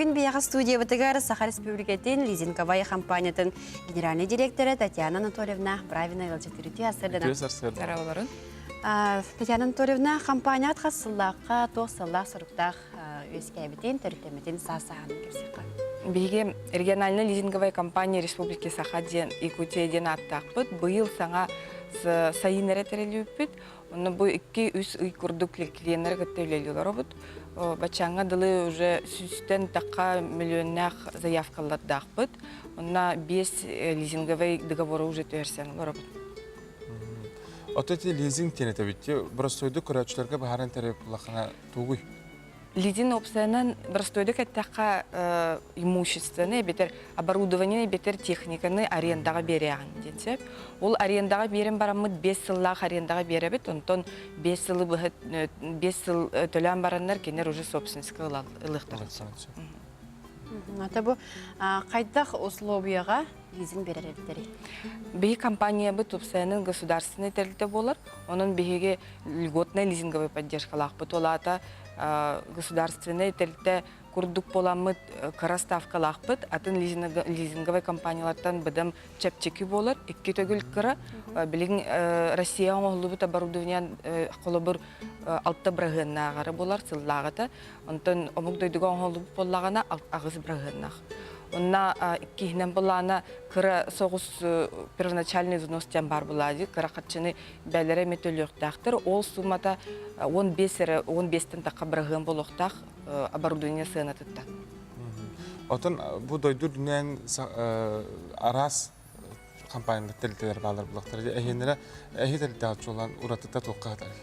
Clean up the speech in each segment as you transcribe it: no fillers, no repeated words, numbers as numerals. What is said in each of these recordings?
Күн биһиэхэ студиябытыгар Саха Республикатын лизинговай компаниятын генеральный директора Татьяна Анатольевна Бравина ыалдьыттыр. Үтүө сарсыарданан. Үтүө сарсыарда. Олорун. Татьяна Анатольевна, компанияҕыт хас сыллаахха, туох сыллаах-соруктаах үөскээбитин, төрүттэммитин саас-сааһынан кэпсиэххэ. Биһиги региональная лизинговая компания Республики Саха диэн Якутия диэн ааттаахпыт. Быйыл саҥа сайын эрэ тэриллибиппит. Онно бу 2-3 ый курдук клиеннары кытта үлэлии олоробут. Баччааҥҥа дылы уже сүүстэн тахха миллионнаах заявкалардаахпыт. Онно 5 лизинговый договоры уже түһэрсэн олоробут. Ото ити лизинг диэн этэбит. Боростуойдук көрөөччүлэргэ баһаран тэрийбит улахана тугуй? Лизинг опцияны боростуойдук эттэххэ имуществоны эбэтэр оборудование эбэтэр техниканы арендаҕа биэрэҕин диэн сөп. Ол арендаҕа биэрэн бараммыт 5 сыллаах арендаҕа биэрэбит, онтон 5 сылы быһа 5 сыл төлөөн бараннар кинилэр уже собственностька ылыахтарын сөп. Ата бу хайдах условияҕа лизинг берер эбиттэрий? Биһи компаниябыт тупсайанын государственный тэрилтэ буолар. Онон биһиги льготная лизинговая поддержкалаахпыт. Ол аата государственный тэрилтэ курдук буоламмыт кыра ставкалаахпыт. Атын лизинговай компаниялартан быдам чэпчэки буолар. Икки төгүл кыра. Билигин Россия оҥоһуллубут оборудование холобур алта бырыһыаннааҕары буолар сыллааҕыта. Онтон омук дойдуга оҥоһуллубут буоллаҕына аҕыс бырыһыаннаах. Онно иккиһинэн былаана кыра соҕус первоначальный взнос диэн баар буолаа кыра харчыны бэлэрэ эмэ төлүөхтээхтэр. Ол суммата 15 эрэ 15-тэн тахха бырыһыан буолуохтаах оборудование сыанатыттан. Отон бу дойду үрдүнэн араас компаниялар тэрилтэлэр баалар булахтар. Эһиэннэрэ эһи тэрилтэҕэ чуолаан уратыта туохха хатарый?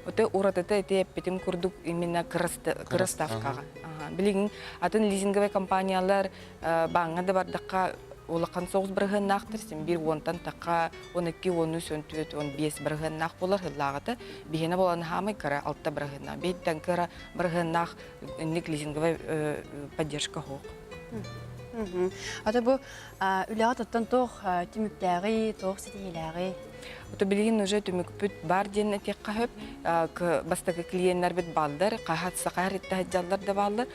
Оте уратыта ити эппитим курдук именно кыра ставкаҕа. Билигин атын лизинговай компаниялар бааҥҥа да бардахха улахан соҕус бырыһыаннаахтар, син биир уонтан тахха 12, 13, 14, 15 бырыһыаннаах буолар сыллааҕыта. Биһиэнэ буолан хаамай кыра алта бырыһыаннаах. Биһиттэн кыра бырыһыаннаах инник лизинговай поддержка суох. Ата бу Үлэҕэ туттан туох түмүктээҕий, туох ситиһиилээҕий? Ото билигин уже түмүкпүт бар диэн этиэххэ сөп. Бастакы клиеннэрбит бааллар, хаһат сахаар иттаһыдьаллар да бааллар.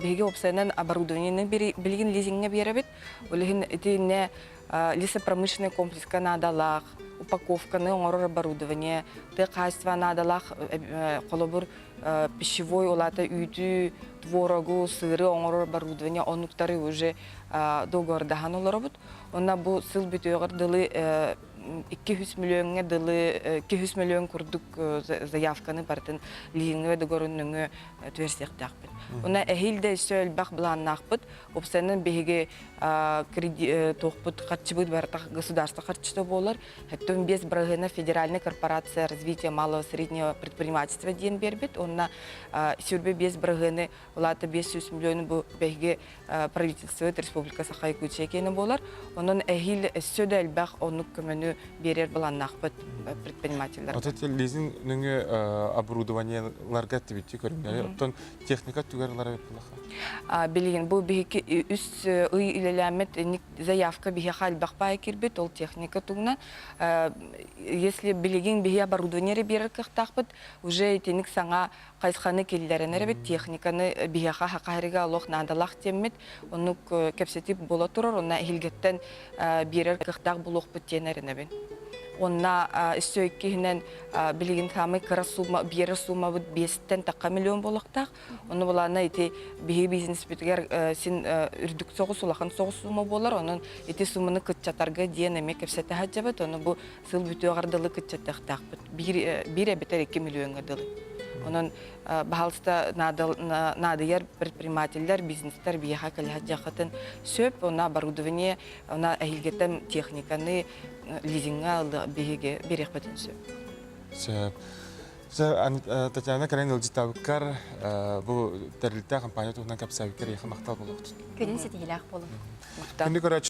Биһиги уопсайынан оборудованиены билигин лизиҥҥэ биэрэбит. Ол иһин итиннэ лесопромышленный комплекска наадалаах, упаковканы оҥорор оборудование, тыа хаһаайыстыба наадалаах холобур пищевой улаата үүтү, творогу, сыры оҥорор оборудование оннуктары уже договордаһан олоробут. Онно бу сыл бүтүөҕэр дылы 200 миллиоҥҥа дылы 200 миллион курдук заявканы барытын лизинговый договорун нөҥүө түһэрсиэхтээхпит. Онно эһиил да өссө элбэх былааннаахпыт. Уопсайынан биһиги туохпут харчыбыт барыта государство харчыта буолар. 15 бырыһыана федеральная корпорация развития малого среднего предпринимательства диэн биэрбит. Онно 25 бырыһыаны улаата 500 миллиону бу биһиги правительство Республика Саха Якутия киэнэ буолар. Онон эһиил өссө да элбэх оннук көмөнү биэрэр былааннаахпыт предпринимателлэр. Ото лизинг нөҥүө оборудованиеларга тибитти көрүҥнэри. Оттон техника түгэр ылара булаха. Билигин бу биһиги үс ый үлэлээммит заявка биһиэхэ элбэх баай киирбит, ол техника туһунан. Если билигин биһи оборудование эрэ биэрэр кыахтаахпыт, уже итинник саҥа хайысханы киллэрэн эрэбит, техниканы биһиэхэ хахаһарыга олох наадалаах диэммит, оннук кэпсэтип буола турар, онно эһилгэттэн биэрэр кыахтаах буолуохпут диэн эрэнэбин. Онна өссө иккиһинэн билигин самый кыра сумма, биэрэр суммабыт биэстэн тахха миллион буолуохтаах. Онно булаана ити биһиги бизнеспитигэр син үрдүк соҕус, улахан соҕус сумма буолар. Онон ити сумманы кыччатарга диэн эмиэ кэпсэтэ сылдьабыт. Ону бу сыл бүтүөҕэр дылы кыччатыахтаахпыт. Биир, биир эбэтэр 2 миллиоҥҥа дылы. Онон баһаалыста наадыйар предпринимателлэр, бизнестэр биһиэхэ кэлэ сылдьыаххытын сөп. Онно оборудование, онно эһиилгиттэн техниканы лизиҥҥа биһиги биэриэхпитин сөп. Сөп. Татьяна кэлэн ыалдьыттаабыккар бу тэрилтэ компания туһунан кэпсээбиккэр эйиэхэ махтал буолуохтун. Күнүн ситиһиилээх буолун. Күндү көрөөччү.